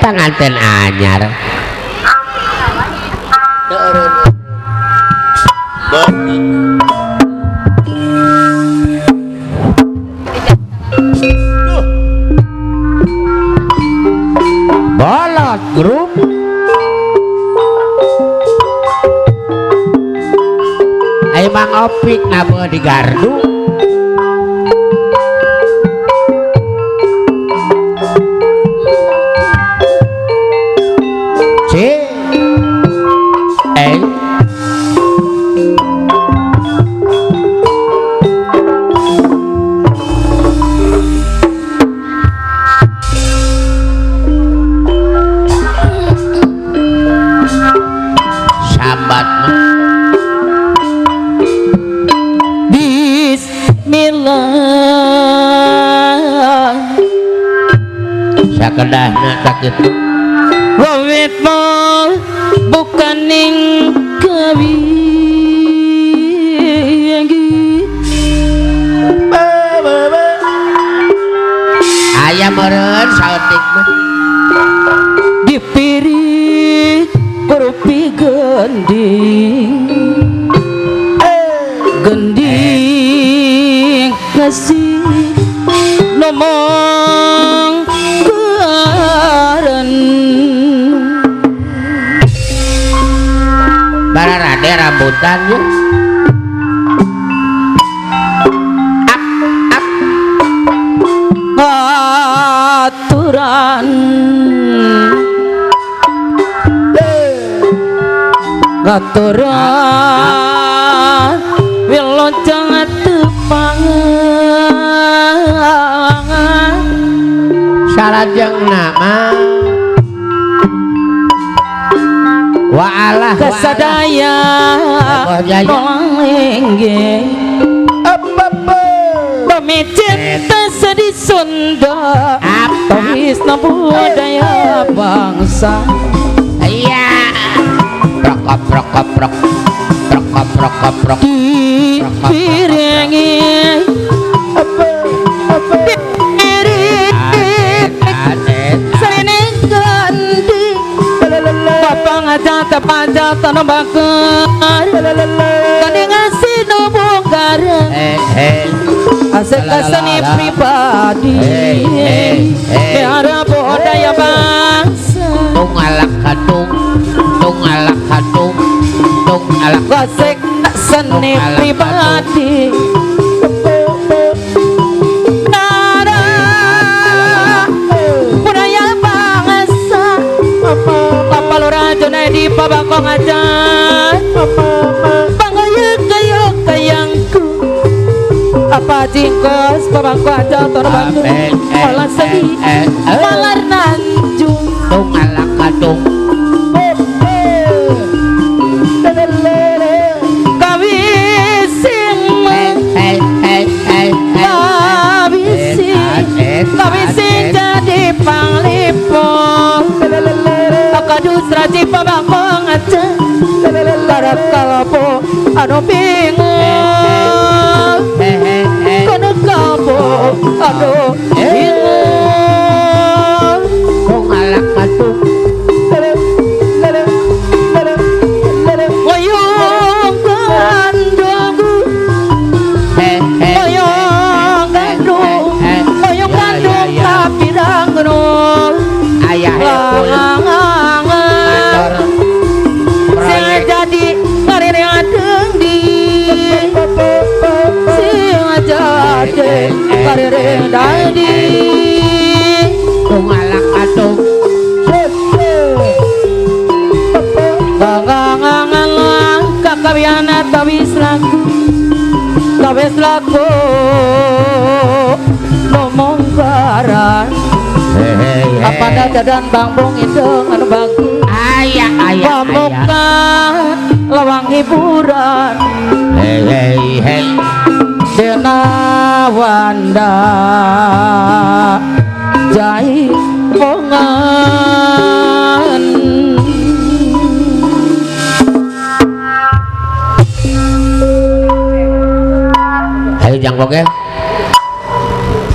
Panganten anyar. Bolot grup. Ayo Mang Opik nabeuh di gardu. C L Sambat mah. Bismillah. Sakedahna sakitu. Wawit bukan ning kawi Aya meureun saeutik mah. Dipiri kurupi gending. Gending kasih nomong karen. Bararade rambutan ya. Ap ap aturan. Aturan wilujeng tepangan. Salajengna mah wa alah kasadaya tolengge bami cinta sedih Sunda Wisna budaya bangsa. Iya. Prok prok prok prok prok prok dipirengi serene gandhi papangajata pajata no bakar gandhi ngasih no bongkar asek seni pribadi biara budaya bangsa. Tung alak katung tung alak katung tung alak asek seni pribadi. Nara budaya bangsa. Papa lurah Junaidi pabakong aja pangayuk kayuk kayangku apa jingkos pabangku aja torbangku olah sedih malar nanjung tung alak katung kawisi jadi panglipong kakadus raji pabangkong aja karep kalapo anu bingung kono kalapo anu bingung tung alak katung ngoyong gandung ngoyong gandung ngoyong gandung tapi rangrong ayah hepul sing jadi karire adeng di sing jadi karire dadi tung alak katung gangangan kakawiana tawis laku tawis laku ngomong karan apa dadan bangbong itu anu bagus ayah ayah pamuka lawang hiburan hei hei dena wanda jaipongan. Ayo jang bogel.